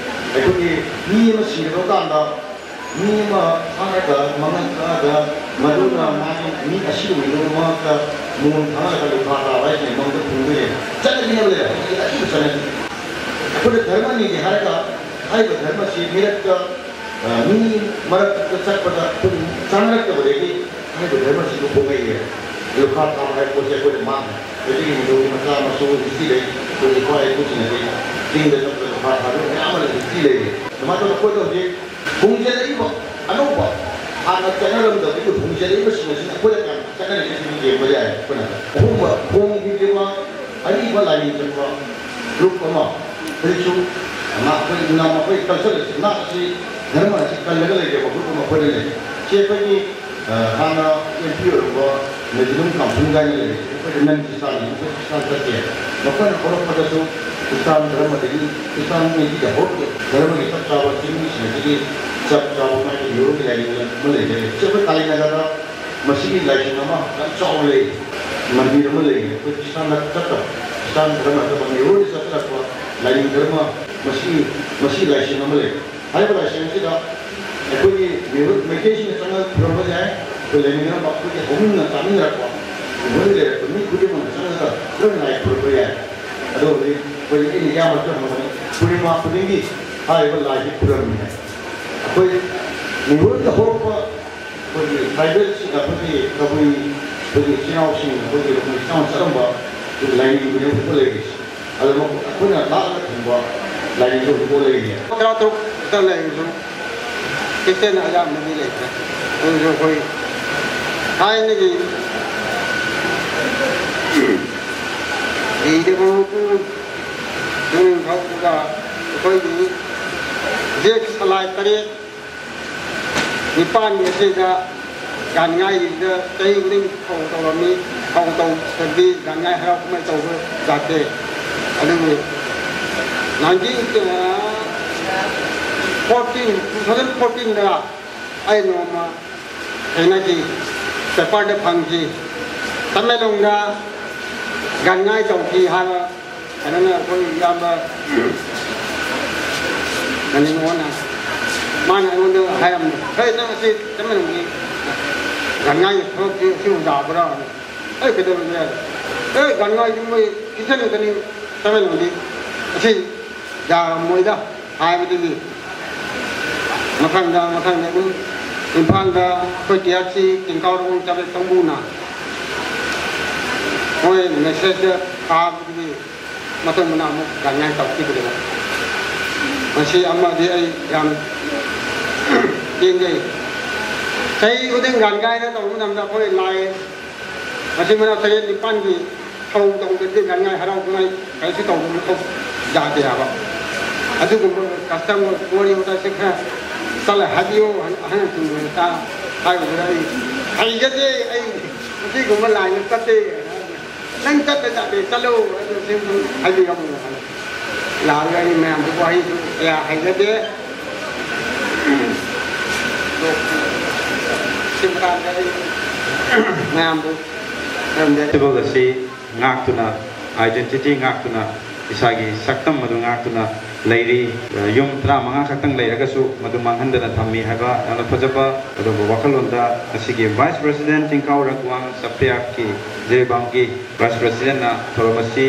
ꯑꯩꯈꯣꯏꯒꯤ ꯃꯤ ꯑꯃ ꯁꯤꯔꯕ ꯀꯥꯟꯗ, ꯃꯤ ꯑꯃ ꯐꯥꯔꯒ, ꯃꯉꯛ ꯀꯛꯑꯒ, ꯃꯗꯨꯅ ꯃꯥꯒꯤ ꯃꯤ ꯑꯁꯤꯕ ꯃꯤꯗꯨꯒꯤ ꯃꯉꯛꯇ ꯃꯣꯟ ꯊꯥꯔꯒ ꯂꯨꯈꯥ ꯊꯥꯕ ꯍꯥꯏꯁꯤꯅ ꯃꯪꯗ ꯐꯨꯝꯗꯣꯏꯅꯦ꯫ ꯆꯠꯅꯕꯤ ꯑꯃ ꯂꯩꯔꯦ, ꯍꯧꯖꯤꯛꯇꯤ ꯑꯔꯤꯕ ꯆꯠꯅꯕꯤ꯫ ꯑꯩꯈꯣꯏꯅ ꯙꯔꯃ ꯅꯤꯒꯦ ꯍꯥꯏꯔꯒ, ꯍꯥꯏꯔꯤꯕ ꯙꯔꯃꯁꯤ ꯃꯤꯔꯛꯇ, ꯑ, ꯃꯤ ꯃꯔꯛꯇ ꯆꯠꯄꯗ ꯑꯩꯈꯣꯏ ꯆꯥꯅꯔꯛꯇꯕꯗꯒꯤ ꯍꯥꯏꯔꯤꯕ ꯙꯔꯃꯁꯤꯕꯨ ꯍꯣꯡꯉꯛꯏ꯫ ꯂꯨꯈꯥ ꯊꯥꯕ ꯍꯥꯏꯕ ꯄꯣꯠꯁꯦ ꯑꯩꯈꯣꯏꯗ ꯃꯥꯡꯉꯦ꯫ ꯑꯗꯨꯒꯤ ꯃꯇꯨꯡ ꯃꯆꯥ ꯃꯁꯨ ꯍꯤꯁꯇ꯭ꯔꯤ ꯂꯩ꯫ ꯑꯩꯈꯣꯏꯒꯤ ꯏꯄꯥ ꯏꯄꯨꯁꯤꯡ ꯑꯁꯤ ꯆꯤꯡꯗ ꯆꯠꯄꯗ ꯂꯨꯈꯥ ꯊꯥꯕ ꯃꯌꯥꯝ ꯑꯃ ꯍꯤꯁꯇ꯭ꯔꯤ ꯂꯩꯔꯤ꯫ ꯑꯗꯨꯃꯥꯏꯅ ꯇꯧꯗꯅ ꯑꯩꯈꯣꯏꯗ ꯍꯧꯖꯤꯛ ꯍꯣꯡꯖꯤꯜꯂꯛꯏꯕ ꯑꯅꯧꯕ, ꯍꯥꯟꯅ ꯆꯠꯅꯔꯝꯗꯕꯗꯒꯤ ꯍꯣꯡꯖꯤꯜꯂꯛꯏꯕꯁꯤꯡ ꯑꯁꯤꯅ ꯑꯩꯈꯣꯏꯗ ꯀꯌꯥꯝ ꯆꯠꯅꯔꯤꯕꯁꯤꯡ ꯌꯦꯡꯕ ꯌꯥꯏ꯫ ꯑꯩꯈꯣꯏꯅ ꯑꯍꯣꯡꯕ ꯍꯣꯡꯈꯤꯕ ꯑꯔꯤꯕ ꯂꯥꯏꯅꯤꯡ ꯆꯠꯄ ꯒ꯭ꯔꯨꯞ ꯑꯃ, ꯍꯧꯖꯤꯛꯁꯨ ꯅꯥ-, ꯑꯩꯈꯣꯏ ꯅꯥ-, ꯑꯩꯈꯣꯏ ꯀꯜꯆꯔ ꯑꯁꯤ, ꯅꯥꯠ ꯑꯁꯤ, ꯙꯔꯃ ꯑꯁꯤ ꯀꯜꯂꯒ ꯂꯩꯔꯤꯕ ꯒ꯭ꯔꯨꯞ ꯑꯃ ꯑꯩꯈꯣꯏꯗ ꯂꯩ꯫ ꯁꯤ ꯑꯩꯈꯣꯏꯒꯤ, ꯑ, ꯍꯥꯟꯅ ꯑꯦꯝ ꯄꯤ ꯑꯣꯏꯔꯝꯕ ꯅꯖꯤꯔꯨꯝ ꯀꯥꯝꯐꯨꯟ ꯀꯥꯏꯅ ꯂꯩꯔꯤ꯫ ꯑꯩꯈꯣꯏꯗ ꯅꯟ ꯈ꯭ꯔꯤꯁꯇꯥꯟ, ꯑꯩꯈꯣꯏ ꯈ꯭ꯔꯤꯁꯇꯥꯟ ꯆꯠꯇꯦ꯫ ꯃꯈꯣꯏꯅ ꯍꯧꯔꯛꯄꯗꯁꯨ ꯈ꯭ꯔꯤꯁꯇꯥꯟ ꯙꯔꯃꯗꯒꯤ, ꯈ꯭ꯔꯤꯁꯇꯥꯟ ꯃꯤꯒꯤ ꯍꯧꯔꯛꯄ ꯙꯔꯃꯒꯤ ꯆꯞ ꯆꯥꯕ ꯆꯤꯡꯃꯤꯁꯤꯡ ꯑꯁꯤꯒꯤ ꯆꯞ ꯆꯥꯕ ꯃꯥꯒꯤ ꯃꯤꯑꯣꯏꯕꯒꯤ ꯂꯥꯏꯅꯤꯡ ꯑꯃ ꯂꯩꯖꯔꯤ꯫ ꯁꯤ ꯑꯩꯈꯣꯏ ꯀꯥꯂꯤꯅꯒꯔꯗ ꯃꯁꯤꯒꯤ ꯂꯥꯏꯁꯪ ꯑꯃ ꯌꯥꯝ ꯆꯥꯎꯅ ꯂꯩ, ꯃꯟꯗꯤꯔ ꯑꯃ ꯂꯩ꯫ ꯑꯩꯈꯣꯏ ꯈ꯭ꯔꯤꯁꯇꯥꯟ ꯆꯠꯇꯕ, ꯈ꯭ꯔꯤꯁꯇꯥꯟ ꯙꯔꯃ ꯅꯠꯇꯕ ꯃꯩꯍꯧꯔꯣꯟꯗ ꯆꯠꯅꯔꯛꯄ ꯂꯥꯏꯅꯤꯡ ꯙꯔꯃ ꯃꯁꯤ, ꯃꯁꯤ ꯂꯥꯏꯁꯪ ꯑꯃ ꯂꯩ꯫ ꯍꯥꯏꯔꯤꯕ ꯂꯥꯏꯁꯪ ꯑꯁꯤꯗ ꯑꯩꯈꯣꯏꯒꯤ ꯃꯩꯍꯧ-, ꯃꯩꯇꯩꯁꯤꯡꯅ ꯆꯪꯉꯒ ꯈꯨꯔꯨꯝꯕ ꯌꯥꯏ꯫ ꯑꯩꯈꯣꯏ ꯂꯩꯃꯤꯟꯅꯔꯝꯕ, ꯑꯩꯈꯣꯏꯒꯤ ꯍꯧꯃꯤꯟꯅ ꯆꯥꯃꯤꯟꯅꯔꯛꯄ ꯃꯩꯍꯧꯔꯣꯟꯗ ꯂꯩꯔꯛꯄ ꯃꯤ ꯈꯨꯗꯤꯡꯃꯛꯅ ꯆꯪꯉꯒ ꯂꯣꯏꯅ ꯂꯥꯏ ꯈꯨꯔꯨꯝꯕ ꯌꯥꯏ꯫ ꯑꯗꯣ ꯍꯧꯖꯤꯛ ꯑꯩꯈꯣꯏ, ꯑꯩꯅ ꯏꯌꯥꯝꯕꯗ ꯍꯪꯕꯅꯤ, ꯄꯨꯔꯅꯤꯃꯥ ꯈꯨꯗꯤꯡꯒꯤ ꯍꯥꯏꯔꯤꯕ ꯂꯥꯏꯁꯤ ꯈꯨꯔꯨꯝꯃꯤ ꯍꯥꯏ꯫ ꯑꯩꯈꯣꯏ ꯃꯩꯍꯧꯔꯣꯟꯗ ꯍꯧꯔꯛꯄ ꯑꯩꯈꯣꯏꯒꯤ ꯇ꯭ꯔꯥꯏꯕꯦꯜꯁꯤꯡ, ꯑꯩꯈꯣꯏꯒꯤ ꯀꯕꯨꯏ, ꯑꯩꯈꯣꯏꯒꯤ ꯏꯆꯤꯜ ꯏꯅꯥꯎꯁꯤꯡ, ꯑꯩꯈꯣꯏꯒꯤ ꯂꯨꯈꯣꯡ ꯏꯆꯥꯎꯅ ꯆꯠꯂꯝꯕ ꯑꯩꯈꯣꯏꯒꯤ ꯂꯥꯏꯅꯤꯡꯗꯨꯅꯦꯕ ꯍꯧꯖꯤꯛ ꯂꯩꯔꯤꯁꯦ꯫ ꯑꯗꯨ ꯑꯩꯈꯣꯏꯅ ꯂꯥꯠꯂꯒ ꯊꯝꯕ ꯂꯥꯏꯅꯤꯡꯗꯣ ꯍꯧꯖꯤꯛꯐꯥꯎ ꯂꯩꯔꯤ꯫ ꯇꯔꯥ ꯇꯔꯨꯛꯇ ꯂꯩꯔꯁꯨ ꯈ꯭ꯔꯤꯁꯇꯦꯟ ꯑꯌꯥꯝꯕꯗꯤ ꯂꯩꯇ꯭ꯔꯦ꯫ ꯑꯗꯨꯁꯨ ꯑꯩꯈꯣꯏ ꯊꯥꯏꯅꯒꯤ ꯂꯤꯔꯕ ꯃꯄꯨ ꯅꯤꯡꯊꯧꯗꯨꯗ ꯑꯩꯈꯣꯏꯒꯤ ꯌꯦꯛ ꯁꯂꯥꯏ ꯇꯔꯦꯠ ꯅꯤꯄꯥꯟꯒꯤ ꯑꯁꯤꯗ ꯒꯥꯟꯉꯥꯏꯗ ꯆꯍꯤ ꯈꯨꯗꯤꯡ ꯐꯧ ꯇꯧꯔꯝꯃꯤ꯫ ꯐꯧ ꯇꯧꯗ꯭ꯔꯗꯤ ꯒꯥꯟꯉꯥꯏ ꯍꯔꯥꯎ ꯀꯨꯝꯍꯩ ꯇꯧꯕ ꯌꯥꯗꯦ꯫ ꯑꯗꯨꯕꯨ nineteen, fourteen, two thousand fourteenꯗ ꯑꯩ ꯅꯣꯡꯃ ꯊꯦꯡꯅꯈꯤ, ꯄꯦꯄꯔꯗ ꯐꯪꯈꯤ꯫ ꯇꯃꯦꯡꯂꯣꯡꯗ ꯒꯥꯟꯉꯥꯏ ꯇꯧꯈꯤ ꯍꯥꯏꯕ ꯀꯩꯅꯣꯅ, ꯑꯩꯈꯣꯏ ꯏꯌꯥꯝꯕ ꯅꯅꯤꯉꯣꯟꯅ, ꯃꯥꯅ ꯑꯩꯉꯣꯟꯗ ꯍꯥꯏꯔꯝꯃꯤ, "ꯍꯦ, ꯅꯪ ꯑꯁꯤ ꯇꯃꯦꯡꯂꯣꯡꯒꯤ ꯒꯥꯟꯉꯥꯏꯒꯤ ꯊꯕꯛꯁꯤ ꯑꯁꯤ ꯌꯥꯕ꯭ꯔꯥ?" ꯑꯩ ꯀꯩꯗꯧꯔꯒꯦ? "ꯑꯦ, ꯒꯥꯟꯉꯥꯏꯗꯤ ꯃꯣꯏ ꯀꯤꯠꯆꯟ ꯈꯛꯇꯅꯤ ꯇꯃꯦꯡꯂꯣꯡꯗꯤ, ꯑꯁꯤ ꯌꯥꯔꯝꯃꯣꯏꯗ" ꯍꯥꯏꯕꯗꯒꯤ ꯃꯊꯪꯗ, ꯃꯊꯪꯗ ꯑꯗꯨꯝ ꯏꯝꯐꯥꯜꯗ ꯑꯩꯈꯣꯏ ꯇꯤ ꯑꯥꯔ ꯁꯤ ꯀꯦꯡꯀꯥꯎꯔꯣꯡ ꯆꯠꯂꯦ ꯀꯥꯡꯕꯨꯅ꯫ ꯃꯣꯏ ꯃꯦꯁꯦꯖꯇ ꯊꯥꯕꯗꯒꯤ ꯃꯇꯨꯡ ꯃꯅꯥꯎ ꯑꯃꯨꯛ ꯒꯥꯟꯉꯥꯏ ꯇꯧꯈꯤꯗ꯭ꯔꯦꯕ꯫ ꯃꯁꯤ ꯑꯃꯗꯤ ꯑꯩ ꯌꯥꯝ ꯄꯦꯟꯖꯩ꯫ ꯆꯍꯤ ꯈꯨꯗꯤꯡ ꯒꯥꯟꯉꯥꯏꯗ ꯇꯧꯕ ꯃꯇꯝꯗ ꯑꯩꯈꯣꯏ ꯂꯥꯏ ꯃꯁꯤ ꯃꯅꯥꯎ ꯇꯔꯦꯠ ꯅꯤꯄꯥꯟꯒꯤ ꯊꯧ ꯇꯧꯗ꯭ꯔꯗꯤ ꯒꯥꯟꯉꯥꯏ ꯍꯔꯥꯎ ꯀꯨꯝꯍꯩ ꯀꯔꯤꯁꯨ ꯇꯧꯕ ꯃꯊꯧ ꯌꯥꯗꯦ ꯍꯥꯏꯕ꯫ ꯑꯗꯨꯒꯨꯝꯕ ꯀꯁꯇꯝ ꯋꯥꯔꯤ ꯋꯥꯇꯥꯏꯁꯦ ꯈꯔ ꯆꯠꯂ ꯍꯥꯏꯕꯤꯌꯨ, ꯑꯍꯟꯁꯤꯡꯗꯨꯅ ꯇꯥ-, ꯍꯥꯏꯕꯗꯨꯗ ꯑꯩ ꯍꯩꯖꯗꯦ, ꯑꯩ ꯑꯁꯤꯒꯨꯝꯕ ꯂꯥꯏꯟꯗ ꯆꯠꯇꯦ꯫ "ꯅꯪ ꯆꯠꯇ ꯆꯠꯇꯦ, ꯆꯠꯂꯣ" ꯍꯥꯏꯅ ꯁꯤ ꯍꯥꯏꯕꯤꯔꯝꯃꯣ ꯍꯥꯏꯅ꯫ ꯂꯥꯛꯑꯒ ꯑꯩ ꯃꯌꯥꯝꯗ ꯋꯥꯍꯩꯗꯨ ꯀꯌꯥ ꯍꯩꯖꯗꯦ꯫ ꯁꯤ ꯃꯇꯥꯡꯗ ꯑꯩ ꯃꯌꯥꯝꯕꯨ ꯈꯨꯔꯨꯝꯖꯔꯤ꯫ ꯐꯦꯁꯇꯤꯚꯦꯜ ꯑꯁꯤ ꯉꯥꯛꯇꯨꯅ, ꯑꯥꯏꯗꯦꯟꯇꯤꯇꯤ ꯉꯥꯛꯇꯨꯅ, ꯏꯁꯥꯒꯤ ꯁꯛꯇꯝ ꯑꯗꯨ ꯉꯥꯛꯇꯨꯅ ꯂꯩꯔꯤ꯫ ꯌꯨꯝ ꯇꯔꯥꯃꯉꯥ ꯈꯛꯇꯪ ꯂꯩꯔꯒꯁꯨ ꯃꯗꯨ ꯃꯥꯡꯍꯟꯗꯅ ꯊꯝꯃꯤ ꯍꯥꯏꯕ ꯌꯥꯝꯅ ꯐꯖꯕ ꯑꯗꯨꯒꯨꯝꯕ ꯋꯥꯈꯜꯂꯣꯟꯗ ꯉꯁꯤꯒꯤ ꯚꯥꯏꯁ ꯄ꯭ꯔꯁꯤꯗꯦꯟꯠ ꯆꯤꯡꯈꯥꯎ ꯔꯒꯨꯋꯥꯡ ꯆꯞꯄ꯭ꯔꯤꯌꯥꯛꯀꯤ ꯖꯤꯔꯤꯕꯥꯝꯒꯤ ꯚꯥꯏꯁ ꯄ꯭ꯔꯁꯤꯗꯦꯟꯠꯅ ꯊꯧꯔꯝ ꯑꯁꯤ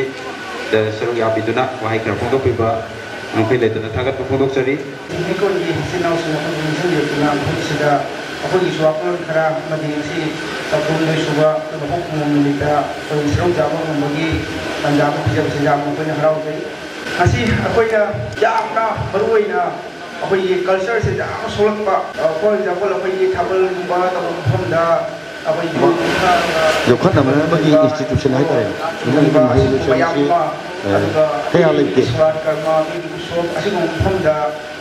ꯗ ꯁꯔꯨꯛ ꯌꯥꯕꯤꯗꯨꯅ ꯋꯥꯍꯩ ꯈꯔ ꯐꯣꯡꯗꯣꯛꯄꯤꯕ ꯉꯝꯈꯩ ꯂꯩꯇꯅ ꯊꯥꯒꯠꯄ ꯐꯣꯡꯗꯣꯛꯆꯔꯤ꯫ ꯂꯩꯀꯣꯜꯒꯤ ꯏꯆꯤꯜ ꯏꯅꯥꯎꯁꯤꯡ ꯑꯩꯈꯣꯏꯕꯨ ꯅꯤꯡꯁꯤꯡꯕꯤꯔꯛꯇꯨꯅ ꯃꯐꯝꯁꯤꯗ ꯑꯩꯈꯣꯏꯒꯤꯁꯨ ꯋꯥꯈꯜꯂꯣꯟ ꯈꯔ ꯑꯃꯗꯤ ꯉꯁꯤ ꯇꯥꯡ ꯀꯨꯟꯍꯨꯝꯗꯣꯏ ꯁꯨꯕ ꯂꯨꯍꯣꯡ ꯈꯣꯡꯗꯣꯡꯕ ꯅꯨꯃꯤꯠꯇ ꯑꯩꯈꯣꯏ ꯁꯔꯨꯛ ꯌꯥꯕ ꯉꯝꯕꯒꯤ ꯇꯥꯟꯖꯥ ꯑꯃ ꯄꯤꯖꯕꯁꯤꯗ ꯌꯥꯝꯅ ꯑꯩꯈꯣꯏꯅ ꯍꯔꯥꯎꯖꯩ꯫ ꯉꯁꯤ ꯑꯩꯈꯣꯏꯅ ꯌꯥꯝꯅ ꯃꯔꯨ ꯑꯣꯏꯅ ꯑꯩꯈꯣꯏꯒꯤ ꯀꯜꯆꯔꯁꯦ ꯌꯥꯝꯅ ꯁꯣꯛꯂꯛꯄ, for example, ꯑꯩꯈꯣꯏꯒꯤ ꯊꯥꯕꯜꯒꯨꯝꯕ ꯇꯧꯕ ꯃꯐꯝꯗ ꯑꯩꯈꯣꯏꯒꯤ ꯌꯣꯛꯈꯠꯅꯕ ꯑꯃꯒꯤ institution ꯍꯥꯏꯇꯥꯔꯦ꯫ ꯏꯃꯨꯡꯒꯤ ꯃꯍꯩ ꯂꯣꯏꯁꯪꯁꯤ, ꯑꯗꯨꯒ ꯀꯌꯥ ꯂꯩꯇꯦ꯫ ꯁꯣꯔꯥꯠ ꯀꯔꯃ, ꯃꯤꯒꯤ ꯎꯁꯣꯞ ꯑꯁꯤꯒꯨꯝꯕ ꯃꯐꯝꯗ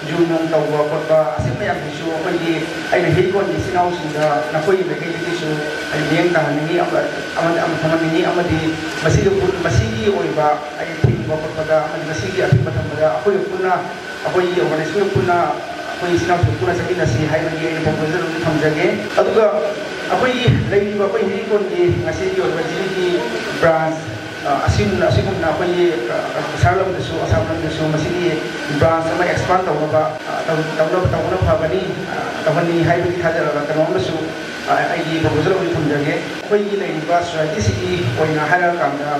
ꯖꯨ ꯅꯨꯡ ꯇꯧꯕ ꯈꯣꯠꯄ, ꯑꯁꯤ ꯃꯌꯥꯝꯁꯤꯁꯨ ꯑꯩꯈꯣꯏꯒꯤ, ꯑꯩꯅ ꯍꯤꯔꯤ ꯀꯣꯟꯒꯤ ꯏꯆꯤꯟ ꯏꯅꯥꯎꯁꯤꯡꯗ ꯅꯈꯣꯏꯒꯤ ꯃꯥꯏꯀꯩꯗꯒꯤꯁꯨ ꯑꯩ ꯃꯤꯠꯌꯦꯡ ꯇꯥꯍꯟꯅꯤꯡꯉꯤ, ꯑꯃ-, ꯑꯃꯗꯤ ꯑꯃ ꯊꯝꯍꯟꯅꯤꯡꯉꯤ, ꯑꯃꯗꯤ ꯃꯁꯤꯗ ꯄꯨ-, ꯃꯁꯤꯒꯤ ꯑꯣꯏꯕ ꯑꯩ ꯊꯤꯡꯕ ꯈꯣꯠꯄꯗ ꯑꯃꯗꯤ ꯃꯁꯤꯒꯤ ꯑꯊꯤꯡꯕ ꯊꯝꯕꯗ ꯑꯩꯈꯣꯏꯒ ꯄꯨꯟꯅ, ꯑꯩꯈꯣꯏꯒꯤ organization ꯄꯨꯟꯅ, ꯑꯩꯈꯣꯏ ꯏꯆꯤꯟ ꯏꯅꯥꯎꯁꯤꯡ ꯄꯨꯟꯅ ꯆꯠꯃꯤꯟꯅꯁꯤ ꯍꯥꯏꯕꯒꯤ ꯑꯩꯅ proposal ꯑꯃ ꯊꯝꯖꯒꯦ꯫ ꯑꯗꯨꯒ ꯑꯩꯈꯣꯏꯒꯤ ꯂꯩꯔꯤꯕ ꯑꯩꯈꯣꯏ ꯍꯤꯔꯤ ꯀꯣꯟꯒꯤ ꯉꯁꯤꯒꯤ ꯑꯣꯏꯕ ꯖꯤꯔꯤꯒꯤ branch, ꯑ, ꯑꯁꯤꯒꯨꯝꯅ, ꯑꯁꯤꯒꯨꯝꯅ ꯑꯩꯈꯣꯏꯒꯤ, ꯑ, ꯀꯁꯥꯔ ꯂꯝꯗꯁꯨ, ꯑꯁꯥꯝ ꯂꯝꯗꯁꯨ ꯃꯁꯤꯒꯤ branch ꯑꯃ expand ꯇꯧꯅꯕ, ꯑ, ꯇꯧ-, ꯇꯧꯅꯕ, ꯇꯧꯕꯅ ꯐꯒꯅꯤ, ꯑ, ꯇꯧꯍꯟꯅꯤꯡꯉꯤ ꯍꯥꯏꯕꯒꯤ ꯊꯥꯖꯔꯒ ꯀꯩꯅꯣꯝ ꯑꯃꯁꯨ, ꯑ, ꯑꯩꯒꯤ proposal ꯑꯃꯁꯨ ꯊꯝꯖꯒꯦ꯫ ꯑꯩꯈꯣꯏꯒꯤ ꯂꯩꯔꯤꯕ societyꯁꯤꯒꯤ ꯑꯣꯏꯅ ꯍꯥꯏꯔꯀꯥꯟꯗ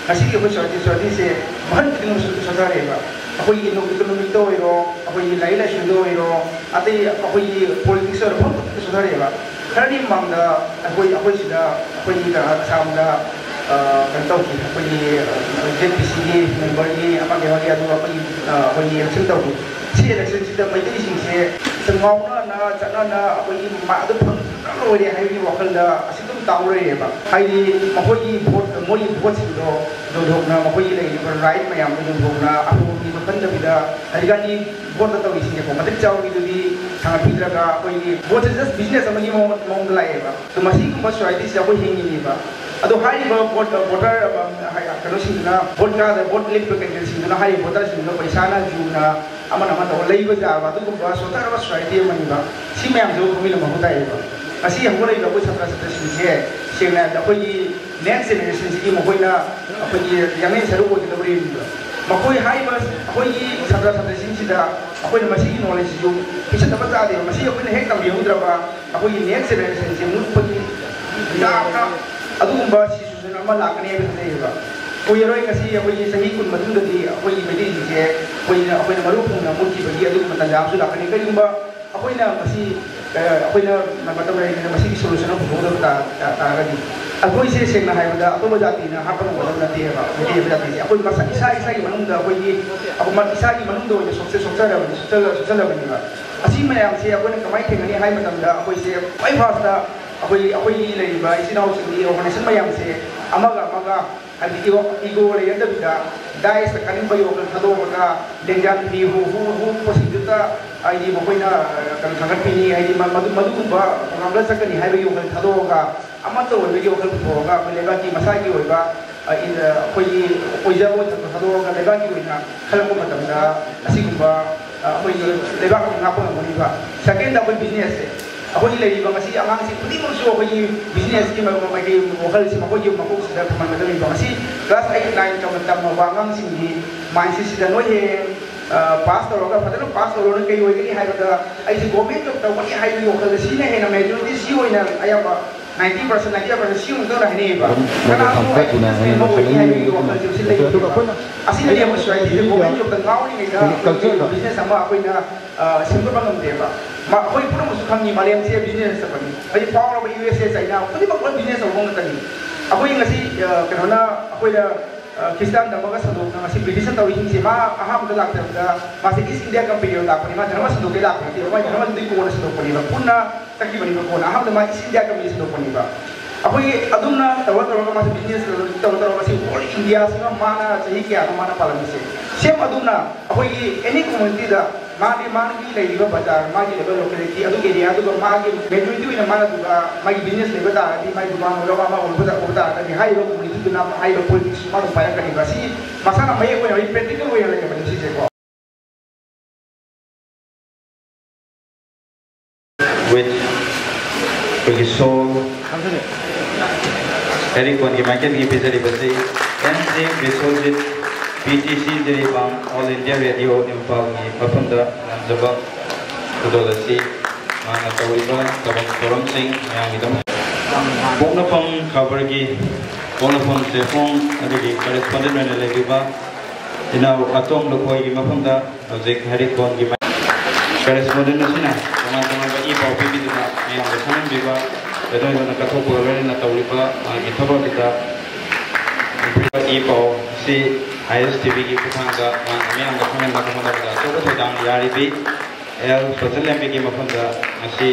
ꯉꯁꯤꯒꯤ ꯑꯩꯈꯣꯏ society, societyꯁꯦ ꯃꯈꯜ ꯈꯨꯗꯤꯡꯃꯛ ꯁꯣ-, ꯁꯣꯊꯔꯛꯑꯦꯕ꯫ ꯑꯩꯈꯣꯏꯒꯤ economicꯇ ꯑꯣꯏꯔꯣ, ꯑꯩꯈꯣꯏꯒꯤ ꯂꯥꯏꯔꯤꯛ ꯂꯥꯏꯁꯨꯗ ꯑꯣꯏꯔꯣ, ꯑꯇꯩ ꯑꯩꯈꯣꯏꯒꯤ politicsꯇ ꯑꯣꯏꯔꯣ, ꯃꯐꯝ ꯈꯨꯗꯤꯡꯃꯛꯇ ꯁꯣꯊꯔꯛꯑꯦꯕ꯫ ꯈꯔꯗꯤ ꯃꯃꯥꯡꯗ ꯑꯩꯈꯣꯏ, ꯑꯩꯈꯣꯏ ꯁꯤꯗ, ꯑꯩꯈꯣꯏꯒꯤ ꯀ-, ꯑꯁꯥꯝꯗ, ꯑ, ꯀꯩꯅꯣ ꯇꯧꯈꯤ, ꯑꯩꯈꯣꯏꯒꯤ, ꯑ, ZPCꯒꯤ memberꯒꯤ ꯑꯃꯒꯤ, ꯑꯃꯒꯤ, ꯑꯗꯨꯒ ꯑꯩꯈꯣꯏꯒꯤ, ꯑ, ꯑꯩꯈꯣꯏꯒꯤ election ꯇꯧꯈꯤ꯫ ꯁꯤ electionꯁꯤꯗ ꯃꯩꯇꯩꯁꯤꯡꯁꯦ ꯉꯥꯎꯅꯅ ꯆꯠꯅꯅ ꯑꯩꯈꯣꯏꯒꯤ ꯃꯥ-, ꯑꯗꯨ ꯐꯪꯗ꯭ꯔ ꯂꯣꯏꯔꯦ ꯍꯥꯏꯕꯒꯤ ꯋꯥꯈꯜꯗ ꯑꯁꯤ ꯑꯗꯨꯝ ꯇꯥꯎ ꯂꯩꯔꯦꯕ꯫ ꯍꯥꯏꯗꯤ ꯃꯈꯣꯏꯒꯤ vote, ꯃꯣꯏꯒꯤ voteꯁꯤꯡꯗꯣ ꯌꯣꯟꯊꯣꯛꯅ, ꯃꯈꯣꯏꯒꯤ ꯂꯩꯔꯤꯕ right ꯃꯌꯥꯝꯗꯣ ꯌꯣꯟꯊꯣꯛꯅ ꯑꯐꯕ ꯃꯤꯗꯣ ꯈꯟꯗꯕꯤꯗ ꯍꯧꯖꯤꯛꯀꯥꯟꯒꯤ voteꯇ ꯇꯧꯔꯤꯁꯤꯡꯁꯦꯀꯣ, ꯃꯇꯤꯛ ꯆꯥꯕ ꯃꯤꯗꯨꯗꯤ ꯊꯥꯡꯒꯠꯄꯤꯗ꯭ꯔꯒ ꯑꯩꯈꯣꯏꯒꯤ voteꯁꯦ just business ꯑꯃꯒꯤ ꯃꯑꯣꯡ-, ꯃꯑꯣꯡꯗ ꯂꯥꯛꯑꯦꯕ꯫ ꯑꯗꯣ ꯃꯁꯤꯒꯨꯝꯕ societyꯁꯦ ꯑꯩꯈꯣꯏ ꯍꯤꯡꯉꯤꯅꯦꯕ꯫ ꯑꯗꯣ ꯍꯥꯏꯔꯤꯕ vote, voter, ꯑ, ꯍꯥꯏ-, ꯀꯩꯅꯣꯁꯤꯡꯗꯨꯅ, vote ꯀꯥꯗ vote ꯂꯦꯞꯄ candidateꯁꯤꯡꯗꯨꯅ ꯍꯥꯏꯔꯤꯕ voterꯁꯤꯡꯗꯨꯅ ꯄꯩꯁꯥꯅ ꯖꯨꯅ ꯑꯃꯅ ꯑꯃ ꯇꯧꯔ ꯂꯩꯕ ꯌꯥꯕ ꯑꯗꯨꯒꯨꯝꯕ ꯁꯣꯊꯔꯕ society ꯑꯃꯅꯤꯕ꯫ ꯁꯤ ꯃꯌꯥꯝꯁꯤꯕꯨ ꯈꯪꯃꯤꯟꯅꯕ ꯃꯊꯧ ꯇꯥꯏꯌꯦꯕ꯫ ꯉꯁꯤ ꯍꯧꯒꯠꯂꯛꯏꯕ ꯑꯩꯈꯣꯏ ꯁꯥꯇ꯭ꯔ ꯁꯥꯇ꯭ꯔꯤꯁꯤꯡꯁꯦ ꯁꯦꯡꯅ ꯍꯥꯏꯔꯕꯗ ꯑꯩꯈꯣꯏꯒꯤ next generationꯁꯤꯒꯤ ꯃꯈꯣꯏꯅ ꯑꯩꯈꯣꯏꯒꯤ ꯌꯥꯡꯂꯦꯟ ꯁꯔꯨ ꯑꯣꯏꯒꯗꯕꯔꯤꯕ꯫ ꯃꯈꯣꯏ ꯍꯥꯏꯔꯤꯕ ꯑꯩꯈꯣꯏꯒꯤ ꯁꯥꯇ꯭ꯔ ꯁꯥꯇ꯭ꯔꯤꯁꯤꯡꯁꯤꯗ ꯑꯩꯈꯣꯏꯅ ꯃꯁꯤꯒꯤ knowledgeꯁꯤꯁꯨ ꯄꯤꯁꯤꯟꯗꯕ ꯇꯥꯗꯦꯕ꯫ ꯃꯁꯤ ꯑꯩꯈꯣꯏꯅ ꯍꯦꯛ ꯇꯝꯕꯤꯍꯧꯗ꯭ꯔꯕ ꯑꯩꯈꯣꯏꯒꯤ next generationꯁꯦ ꯃꯨꯠꯄꯒꯤ ꯌꯥꯝꯅ ꯑꯗꯨꯒꯨꯝꯕ situation ꯑꯃ ꯂꯥꯛꯀꯅꯤ ꯍꯥꯏꯕ ꯊꯥꯖꯩꯌꯦꯕ꯫ ꯀꯨꯏꯔꯔꯣꯏ, ꯉꯁꯤ ꯑꯩꯈꯣꯏꯒꯤ ꯆꯍꯤ ꯀꯨꯟ ꯃꯇꯨꯡꯗꯗꯤ ꯑꯩꯈꯣꯏꯒꯤ ꯃꯩꯇꯩꯁꯤꯡꯁꯦ ꯑꯩꯈꯣꯏꯅ, ꯑꯩꯈꯣꯏꯅ ꯃꯔꯨ ꯐꯪꯅ ꯃꯨꯠꯈꯤꯕꯒꯤ ꯑꯗꯨꯒꯨꯝꯕ ꯇꯥꯟꯖꯥ ꯑꯃꯁꯨ ꯂꯥꯛꯀꯅꯤ꯫ ꯀꯔꯤꯒꯨꯝꯕ ꯑꯩꯈꯣꯏꯅ ꯃꯁꯤ, ꯑ, ꯑꯩꯈꯣꯏꯅ ꯃꯇꯝ ꯂꯩꯔꯤꯉꯩꯗ ꯃꯁꯤꯒꯤ solution ꯑꯃ ꯄꯨꯊꯣꯛꯍꯧꯗꯕ ꯇꯥ-, ꯇꯥ-, ꯇꯥꯔꯒꯗꯤ ꯑꯩꯈꯣꯏꯁꯦ ꯁꯦꯡꯅ ꯍꯥꯏꯔꯕꯗ ꯑꯇꯣꯞꯄ ꯖꯥꯇꯤꯅ ꯍꯥꯠꯄ ꯉꯝꯒꯗꯕ ꯅꯠꯇꯦꯕ꯫ ꯃꯩꯇꯩ ꯍꯥꯏꯕ ꯖꯥꯇꯤꯁꯦ ꯑꯩꯈꯣꯏ ꯃꯁꯥ, ꯏꯁꯥ ꯏꯁꯥꯒꯤ ꯃꯅꯨꯡꯗ ꯑꯩꯈꯣꯏꯒꯤ, ꯑꯩꯈꯣꯏ ꯃ-, ꯏꯁꯥꯒꯤ ꯃꯅꯨꯡꯗ ꯑꯣꯏꯅ ꯁꯣꯛꯆ-, ꯁꯣꯛꯆꯔꯕꯅꯤ, ꯁꯣꯛꯆ-, ꯁꯣꯛꯆꯜꯂꯕꯅꯦꯕ꯫ ꯑꯁꯤ ꯃꯌꯥꯝꯁꯦ ꯑꯩꯈꯣꯏꯅ ꯀꯃꯥꯏꯅ ꯊꯦꯡꯅꯅꯤ ꯍꯥꯏ ꯃꯇꯝꯗ ꯑꯩꯈꯣꯏꯁꯦ ꯈ꯭ꯋꯥꯏ firstꯇ ꯑꯩꯈꯣꯏ ꯑꯩꯈꯣꯏꯒꯤ ꯂꯩꯔꯤꯕ ꯏꯆꯤꯜ ꯏꯅꯥꯎꯁꯤꯡꯒꯤ ꯑꯣꯔꯒꯅꯥꯏꯖꯦꯁꯟ ꯃꯌꯥꯝꯁꯦ ꯑꯃꯒ ꯑꯃꯒ ꯍꯥꯏꯕꯗꯤ ꯏꯒꯣ ꯏꯒꯣ ꯂꯩꯅꯗꯕꯤꯗ ꯗꯥꯏꯁꯇ ꯀꯥꯅꯤꯡꯕ ꯌꯣꯒ ꯊꯥꯗꯣꯛꯑꯒ ꯂꯦꯡꯖꯥꯟ ꯐꯤ ꯍꯨ ꯍꯨ ꯍꯨꯕꯁꯤꯡꯗꯨꯗ ꯍꯥꯏꯗꯤ ꯃꯈꯣꯏꯅ ꯀꯩꯅꯣ ꯊꯥꯒꯠꯄꯤꯅꯤ ꯍꯥꯏꯗꯤ ꯃꯗꯨ ꯃꯗꯨꯒꯨꯝꯕ ꯄ꯭ꯔꯣꯒ꯭ꯔꯥꯝꯗ ꯆꯠꯀꯅꯤ ꯍꯥꯏꯕꯒꯤ ꯋꯥꯈꯜ ꯊꯥꯗꯣꯛꯑꯒ ꯑꯃꯠꯇ ꯑꯣꯏꯕꯒꯤ ꯋꯥꯈꯜ ꯄꯨꯊꯣꯛꯑꯒ ꯑꯩꯈꯣꯏ ꯂꯩꯕꯥꯛꯀꯤ ꯃꯁꯥꯒꯤ ꯑꯣꯏꯕ ꯑꯩꯈꯣꯏꯒꯤ ꯑꯣꯏꯖꯕ ꯊꯥꯗꯣꯛꯑꯒ ꯂꯩꯕꯥꯛꯀꯤ ꯑꯣꯏꯅ ꯈꯜꯂꯛꯄ ꯃꯇꯝꯗ ꯑꯁꯤꯒꯨꯝꯕ ꯑꯩꯈꯣꯏꯒꯤ ꯂꯩꯕꯥꯛ ꯑꯃ ꯉꯥꯛꯄ ꯉꯝꯒꯅꯤꯕ꯫ ꯁꯦꯀꯦꯟꯗ ꯑꯩꯈꯣꯏ ꯕꯤꯖꯤꯅꯦꯁꯁꯦ ꯑꯩꯈꯣꯏꯒꯤ ꯂꯩꯔꯤꯕ ꯉꯁꯤ ꯑꯉꯥꯡꯁꯤꯡ ꯈꯨꯗꯤꯡꯃꯛꯁꯨ ꯑꯩꯈꯣꯏꯒꯤ ꯕꯤꯖꯤꯅꯦꯁꯀꯤ ꯃꯥꯒꯤ ꯋꯥꯈꯜꯁꯤ ꯃꯈꯣꯏꯒꯤ ꯃꯀꯣꯛꯁꯤꯗ ꯊꯝꯍꯟꯒꯗꯕꯅꯤꯕ꯫ ꯉꯁꯤ ꯀ꯭ꯂꯥꯁ ꯑꯩꯠ ꯅꯥꯏꯟ ꯇꯝꯕ ꯑꯉꯥꯡꯁꯤꯡꯒꯤ ꯃꯥꯏꯟꯁꯤꯗ ꯅꯣꯏ ꯍꯌꯦꯡ ꯄꯥꯁ ꯇꯧꯔꯒ ꯐꯖꯅ ꯄꯥꯁ ꯇꯧꯔꯒ ꯀꯩ ꯑꯣꯏꯒꯅꯤ ꯍꯥꯏꯕꯗ ꯑꯩꯁꯦ ꯒꯣꯔꯃꯦꯟ ꯖꯣꯕ ꯇꯧꯒꯅꯤ ꯍꯥꯏꯕꯒꯤ ꯋꯥꯈꯜꯗ ꯁꯤꯅ ꯍꯦꯟꯅ ꯃꯦꯖꯣꯔꯤꯇꯤ ꯁꯤ ꯑꯣꯏꯅ ꯑꯌꯥꯝꯕ ninety percent ninety five percent ꯁꯤ ꯑꯣꯏꯅ ꯇꯧꯅ ꯍꯥꯏꯅꯩꯌꯦꯕ꯫ ꯀꯅꯥꯁꯨ ꯑꯩ ꯕꯤꯖꯤꯅꯦꯁꯃꯦꯟ ꯑꯃ ꯑꯣꯏꯒꯅꯤ ꯍꯥꯏꯕꯒꯤ ꯋꯥꯈꯜꯁꯦ ꯁꯤ ꯂꯩꯌꯦꯕ꯫ ꯑꯁꯤꯅꯅꯦꯕ ꯁꯣꯁꯥꯏꯇꯤꯗ ꯒꯣꯔꯃꯦꯟ ꯖꯣꯕꯇ ꯉꯥꯎꯔꯤꯉꯩꯗ ꯕꯤꯖꯤꯅꯦꯁ ꯑꯃ ꯑꯩꯈꯣꯏꯅ ꯁꯦꯝꯒꯠꯄ ꯉꯝꯗꯦꯕ꯫ ꯑꯩꯈꯣꯏ ꯄꯨꯝꯅꯃꯛꯁꯨ ꯈꯪꯉꯤ ꯃꯥꯂꯦꯝꯁꯦ ꯕꯤꯖꯤꯅꯦꯁ ꯆꯠꯄꯅꯤ꯫ ꯍꯧꯖꯤꯛ ꯐꯥꯎꯔꯕ ꯌꯨ ꯑꯦꯁ ꯑꯦ ꯆꯥꯏꯅꯥ ꯈꯨꯗꯤꯡꯃꯛ ꯂꯣꯏ ꯕꯤꯖꯤꯅꯦꯁ ꯇꯧꯕ ꯉꯥꯛꯇꯅꯤ꯫ ꯑꯩꯈꯣꯏ ꯉꯁꯤ ꯀꯩꯅꯣꯅ ꯑꯩꯈꯣꯏꯗ ꯈ꯭ꯔꯤꯁꯇꯥꯟ ꯙꯔꯃꯒ ꯁꯟꯗꯣꯛꯅ ꯉꯁꯤ ꯕ꯭ꯔꯤꯇꯤꯁꯅ ꯇꯧꯔꯤꯁꯤꯡꯁꯦ ꯃꯥ ꯑꯍꯥꯟꯕꯗ ꯂꯥꯛꯆꯕꯗ ꯃꯥꯁꯦ ꯏꯁ ꯏꯟꯗꯤꯌꯥ ꯀꯝꯄꯦꯅꯤꯗ ꯂꯥꯛꯄꯅꯤ꯫ ꯃꯥ ꯙꯔꯃ ꯁꯟꯗꯣꯛꯀꯦ ꯂꯥꯛꯄ ꯅꯠꯇꯦ꯫ ꯃꯥꯏ ꯙꯔꯃꯗꯨꯗꯤ ꯀꯣꯟꯅ ꯁꯟꯗꯣꯛꯄꯅꯦꯕ꯫ ꯄꯨꯟꯅ ꯆꯠꯈꯤꯕꯅꯦꯕ꯫ ꯀꯣꯟꯅ ꯑꯍꯥꯟꯕꯗ ꯃꯥ ꯏꯁ ꯏꯟꯗꯤꯌꯥ ꯀꯝꯄꯦꯅꯤ ꯁꯟꯗꯣꯛꯄꯅꯦꯕ꯫ ꯑꯩꯈꯣꯏꯒꯤ ꯑꯗꯨꯝꯅ ꯇꯧꯔ ꯇꯧꯔꯒ ꯃꯥꯁꯦ ꯕꯤꯖꯤꯅꯦꯁ ꯇꯧꯔ ꯇꯧꯔꯒ ꯁꯤ ꯑꯣꯜ ꯏꯟꯗꯤꯌꯥꯁꯤꯃ ꯃꯥꯅ ꯆꯍꯤ ꯀꯌꯥꯅꯣ ꯃꯥꯅ ꯄꯥꯜꯂꯝꯃꯤꯁꯦ꯫ ꯁꯦꯝ ꯑꯗꯨꯝꯅ ꯑꯩꯈꯣꯏꯒꯤ ꯑꯦꯅꯤ ꯀꯝꯃꯨꯅꯤꯇꯤꯗ ꯃꯥꯒꯤ ꯃꯥꯒꯤ ꯂꯩꯔꯤꯕ ꯕꯖꯥꯔ, ꯃꯥꯒꯤ ꯂꯩꯕ ꯂꯣꯀꯦꯂꯤꯇꯤ ꯑꯗꯨ ꯑꯦꯔꯤꯌꯥꯗꯨꯒ ꯃꯥꯒꯤ ꯃꯦꯖꯣꯔꯤꯇꯤ ꯑꯣꯏꯅ ꯃꯥꯅ ꯑꯗꯨꯒ ꯃꯥꯒꯤ ꯕꯤꯖꯤꯅꯦꯁ ꯂꯩꯕ ꯇꯥꯔꯒꯗꯤ, ꯃꯥꯒꯤ ꯗꯨꯀꯥꯟ ꯑꯣꯏꯔꯣ ꯑꯃ ꯑꯣꯏꯕ ꯑꯣꯏꯕ ꯇꯥꯔꯒꯗꯤ ꯍꯥꯏꯔꯤꯕ ꯀꯝꯃꯨꯅꯤꯇꯤꯗꯨꯅ ꯍꯥꯏꯔꯤꯕ ꯄꯣꯂꯤꯇꯤꯛꯁ ꯃꯥ ꯑꯗꯨꯝ ꯄꯥꯏꯔꯛꯀꯅꯤꯕ꯫ ꯁꯤ ꯃꯁꯥꯅ ꯃꯌꯦꯛ ꯑꯣꯏꯅ ꯍꯧꯖꯤꯛ ꯄ꯭ꯔꯦꯛꯇꯤꯀꯦꯜ ꯑꯣꯏꯅ ꯂꯩꯔꯕꯅꯤ ꯁꯤꯁꯦꯀꯣ꯫ With ꯑꯩꯈꯣꯏꯒꯤ ꯁꯣꯜ ꯍꯦꯔꯤꯀꯣꯟꯒꯤ ꯃꯥꯏꯀꯩꯗꯒꯤ ꯄꯤꯖꯔꯤꯕꯁꯤ N C Biswajit, P T C Jiribam, all India radio ꯏꯝꯐꯥꯜꯒꯤ ꯃꯐꯝꯗ ꯂꯥꯟꯖꯕ ꯈꯨꯗꯣꯜ ꯑꯁꯤ ꯃꯥꯅ ꯇꯧꯔꯤꯕ ꯊꯕꯛ ꯊꯧꯔꯝꯁꯤꯡ ꯃꯌꯥꯝꯒꯤꯗꯃꯛ ꯄꯣꯛꯅꯐꯝ ꯈꯕꯔꯒꯤ ꯄꯣꯛꯅꯐꯝ ꯆꯦꯐꯣꯡ ꯑꯗꯨꯒꯤ ꯀꯔꯦꯁꯄꯣꯟꯗꯦꯟ ꯑꯣꯏꯅ ꯂꯩꯕꯤꯕ ꯏꯅꯥꯎ ꯑꯇꯣꯝ ꯂꯨꯈꯣꯏꯒꯤ ꯃꯐꯝꯗ ꯍꯧꯖꯤꯛ ꯍꯦꯔꯤꯀꯣꯟꯒꯤ ꯀꯔꯦꯁꯄꯣꯟꯗꯦꯟ ꯑꯁꯤꯅ ꯇꯣꯉꯥꯟ ꯇꯣꯉꯥꯟꯕ ꯏ ꯄꯥꯎ ꯄꯤꯕꯤꯗꯨꯅ ꯃꯤꯌꯥꯝꯗ ꯈꯪꯍꯟꯕꯤꯕ, ꯂꯣꯏꯅ ꯂꯣꯏꯅ ꯀꯠꯊꯣꯛꯄꯒ ꯂꯣꯏꯅꯅ ꯇꯧꯔꯤꯕ ꯃꯥꯒꯤ ꯊꯕꯛ ꯑꯗꯨꯗ ꯏ ꯄꯥꯎ ꯑꯁꯤ ꯑꯥꯏ ꯑꯦꯁ ꯇꯤ ꯚꯤꯒꯤ ꯈꯨꯠꯊꯥꯡꯗ ꯃꯥꯅ ꯃꯤꯌꯥꯝꯗ ꯈꯪꯍꯟꯅꯕ ꯍꯣꯠꯅꯕꯗ ꯑꯆꯧꯕ ꯊꯧꯗꯥꯡ ꯌꯥꯔꯤꯕꯤ ꯑꯦꯜ ꯁꯣꯖꯟꯂꯦꯝꯕꯤꯒꯤ ꯃꯐꯝꯗ ꯉꯁꯤ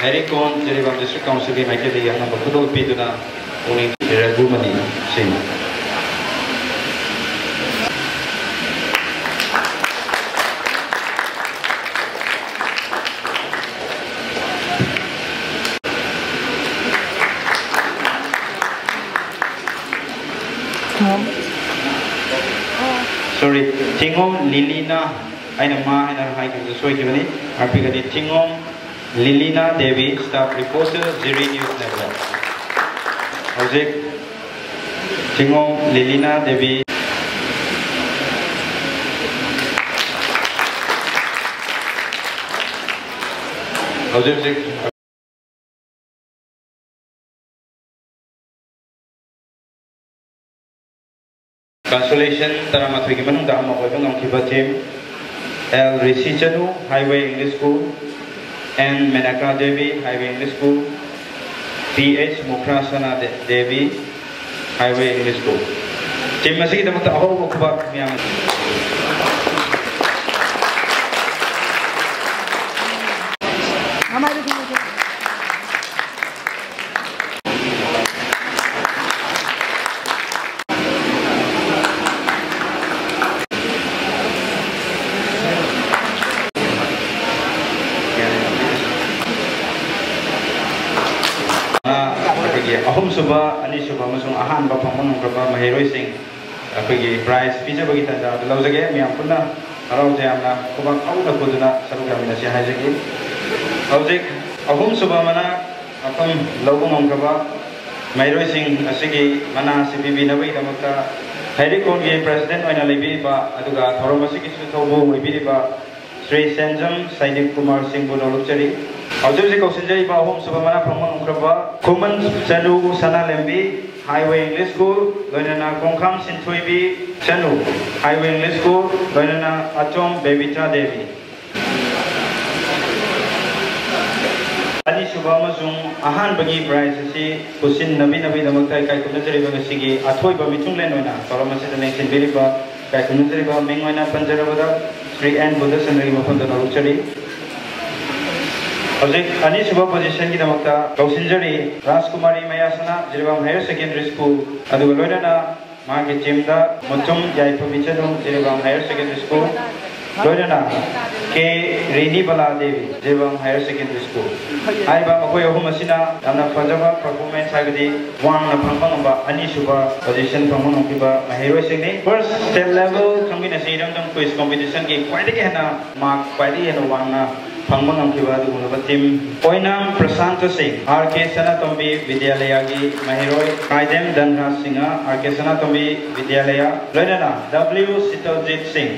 ꯍꯩꯔꯤꯀꯣꯟ ꯖꯤꯔꯤꯕꯥꯝ District Councilꯒꯤ ꯃꯥꯏꯀꯩꯗꯒꯤ ꯑꯉꯝꯕ ꯈꯨꯗꯣꯜ ꯄꯤꯗꯨꯅ ꯄꯨꯛꯅꯤꯡ ꯔꯘꯨꯃꯅꯤ ꯁꯤꯡ꯫ Sorry, ꯊꯤꯉꯣꯝ ꯂꯤꯂꯤꯅ, ꯑꯩꯅ ꯃꯥ ꯍꯥꯏꯅ ꯍꯥꯏꯈꯤꯕꯗꯨ ꯁꯣꯏꯈꯤꯕꯅꯤ꯫ ꯉꯥꯛꯄꯤꯒꯅꯤ꯫ ꯊꯤꯉꯣꯝ ꯂꯤꯂꯤꯅꯥ ꯗꯦꯕꯤ, staff reporter, ꯖꯤꯔꯤ News Network꯫ ꯍꯧꯖꯤꯛ ꯊꯤꯉꯣꯝ ꯂꯤꯂꯤꯅꯥ ꯗꯦꯕꯤ꯫ ꯍꯧꯖꯤꯛ ꯍꯧꯖꯤꯛ Consolation ꯇꯔꯥꯃꯥꯊꯣꯏꯒꯤ ꯃꯅꯨꯡꯗ ꯑꯃ ꯑꯣꯏꯕ ꯉꯝꯈꯤꯕ team, L Rishi Chanu, Highway English School, and Menaka Devi, Highway English School, P H ꯃꯨꯈ꯭ꯔꯥ ꯁꯅꯥ ꯗꯦ-, Devi, Highway English School꯫ Team ꯑꯁꯤꯒꯤꯗꯃꯛꯇ ꯑꯍꯧꯕ ꯈꯨꯕꯥꯛ ꯃꯌꯥꯝ꯫ ꯑꯩꯈꯣꯏꯒꯤ ꯑꯍꯨꯝꯁꯨꯕ, ꯑꯅꯤꯁꯨꯕ ꯑꯃꯁꯨꯡ ꯑꯍꯥꯟꯕ ꯐꯪꯕ ꯉꯝꯈ꯭ꯔꯕ ꯃꯍꯩꯔꯣꯏꯁꯤꯡ ꯑꯩꯈꯣꯏꯒꯤ prize ꯄꯤꯖꯕꯒꯤ ꯇꯥꯟꯖꯥ ꯑꯗꯨ ꯂꯧꯖꯒꯦ꯫ ꯃꯌꯥꯝ ꯄꯨꯟꯅ ꯍꯔꯥꯎ ꯇꯌꯥꯝꯅ ꯈꯨꯕꯥꯛ ꯍꯧꯅ ꯈꯨꯗꯨꯅ ꯁꯔꯨꯛ ꯌꯥꯃꯤꯟꯅꯁꯤ ꯍꯥꯏꯖꯒꯦ꯫ ꯍꯧꯖꯤꯛ ꯑꯍꯨꯝꯁꯨꯕ ꯃꯅꯥ ꯃꯐꯝ ꯂꯧꯕ ꯉꯝꯈ꯭ꯔꯕ ꯃꯍꯩꯔꯣꯏꯁꯤꯡ ꯑꯁꯤꯒꯤ ꯃꯅꯥ ꯑꯁꯤ ꯄꯤꯕꯤꯅꯕꯒꯤꯗꯃꯛꯇ ꯍꯩꯔꯤꯀꯣꯟꯒꯤ president ꯑꯣꯏꯅ ꯂꯩꯕꯤꯔꯤꯕ ꯑꯗꯨꯒ ꯊꯧꯔꯝ ꯑꯁꯤꯒꯤꯁꯨ ꯊꯧꯕꯨ ꯑꯣꯏꯕꯤꯔꯤꯕ ꯁ꯭ꯔꯤ ꯁꯦꯟꯖꯝ ꯁꯩꯅꯤꯛ ꯀꯨꯃꯥꯔ ꯁꯤꯡꯕꯨ ꯅꯣꯡꯂꯨꯛꯆꯔꯤ꯫ ꯍꯧꯖꯤꯛ ꯍꯧꯖꯤꯛ ꯀꯧꯁꯤꯟꯖꯔꯤꯕ ꯑꯍꯨꯝꯁꯨꯕ ꯃꯅꯥ ꯐꯪꯕ ꯉꯝꯈ꯭ꯔꯕ ꯈꯨꯃꯟ ꯆꯅꯨ ꯁꯅꯥꯂꯦꯝꯕꯤ, Highway English School, ꯂꯣꯏꯅꯅ ꯈꯣꯡꯈꯥꯝ ꯁꯤꯟꯊꯣꯏꯕꯤ ꯆꯅꯨ, Highway English School, ꯂꯣꯏꯅꯅ ꯑꯆꯣꯝ ꯕꯦꯕꯤꯇꯥ ꯗꯦꯕꯤ꯫ ꯑꯅꯤꯁꯨꯕ ꯑꯃꯁꯨꯡ ꯑꯍꯥꯟꯕꯒꯤ prize ꯑꯁꯤ ꯈꯨꯠꯁꯤꯟꯅꯕꯤꯅꯕꯒꯤꯗꯃꯛꯇ ꯏꯀꯥꯏ ꯈꯨꯝꯅꯖꯔꯤꯕ ꯉꯁꯤꯒꯤ ꯑꯊꯣꯏꯕ ꯃꯤꯊꯨꯡꯂꯦꯟ ꯑꯣꯏꯅ ꯊꯧꯔꯝ ꯑꯁꯤꯗ ꯂꯦꯡꯁꯤꯟꯕꯤꯔꯤꯕ ꯏꯀꯥꯏ ꯈꯨꯝꯅꯖꯔꯤꯕ ꯃꯤꯡ ꯑꯣꯏꯅ ꯄꯟꯖꯔꯕꯗ ꯁ꯭ꯔꯤ ꯑꯦꯟ ꯕꯨꯙꯆꯟꯗ꯭ꯔꯒꯤ ꯃꯐꯝꯗ ꯅꯣꯡꯂꯨꯛꯆꯔꯤ꯫ ꯍꯧꯖꯤꯛ ꯑꯅꯤꯁꯨꯕ ꯄꯣꯖꯤꯁꯟꯒꯤꯗꯃꯛꯇ ꯀꯧꯁꯤꯟꯖꯔꯤ Rajkumari Mayasana, Jiribam higher secondary school, ꯑꯗꯨꯒ ꯂꯣꯏꯅꯅ ꯃꯥꯒꯤ ꯇꯤꯝꯗ ꯃꯨꯇꯨꯝ Yaiphabi Chanu, Jiribam higher secondary school, ꯂꯣꯏꯅꯅ K Renibala Devi, Jiribam higher secondary school. ꯍꯥꯏꯔꯤꯕ ꯃꯈꯣꯏ ꯑꯍꯨꯝ ꯑꯁꯤꯅ ꯌꯥꯝꯅ ꯐꯖꯕ ꯄꯔꯐꯣꯔꯃꯦꯟꯁ, ꯍꯥꯏꯕꯗꯤ ꯋꯥꯡꯅ ꯐꯪꯕ ꯉꯝꯕ ꯑꯅꯤꯁꯨꯕ ꯄꯣꯖꯤꯁꯟ ꯐꯪꯕ ꯉꯝꯈꯤꯕ ꯃꯍꯩꯔꯣꯏꯁꯤꯡꯅꯤ꯫ ꯐꯥꯔꯁ ꯁ꯭ꯇꯦꯠ ꯂꯦꯚꯦꯜ ꯈꯪꯃꯤꯟꯅꯁꯤ, ꯏꯔꯝꯗꯝ ꯀ꯭ꯋꯤꯖ ꯀꯣꯝꯄꯤꯇꯤꯁꯟꯒꯤ ꯈ꯭ꯋꯥꯏꯗꯒꯤ ꯍꯦꯟꯅ ꯃꯥꯔꯛ ꯈ꯭ꯋꯥꯏꯗꯒꯤ ꯍꯦꯟꯅ ꯋꯥꯡꯅ ꯐꯪꯕ ꯉꯝꯈꯤꯕ ꯑꯗꯨꯒꯨꯝꯂꯕ ꯇꯤꯝ꯫ ꯑꯣꯏꯅꯥꯝ ꯄ꯭ꯔꯁꯥꯟꯇ ꯁꯤꯡ, ꯑꯥꯔ ꯀꯦ ꯁꯅꯥꯇꯣꯝꯕꯤ ꯕꯤꯗ꯭ꯌꯥꯂꯌꯥꯒꯤ ꯃꯍꯩꯔꯣꯏ, ꯀꯥꯏꯗꯦꯝ ꯙꯟꯔꯥꯖ ꯁꯤꯡꯍ, ꯑꯥꯔ ꯀꯦ ꯁꯅꯥꯇꯣꯝꯕꯤ ꯕꯤꯗ꯭ꯌꯥꯂꯌꯥ, ꯂꯣꯏꯅꯅ ꯗꯕ꯭ꯂꯤꯎ ꯁꯤꯇꯜꯖꯤꯠ ꯁꯤꯡ,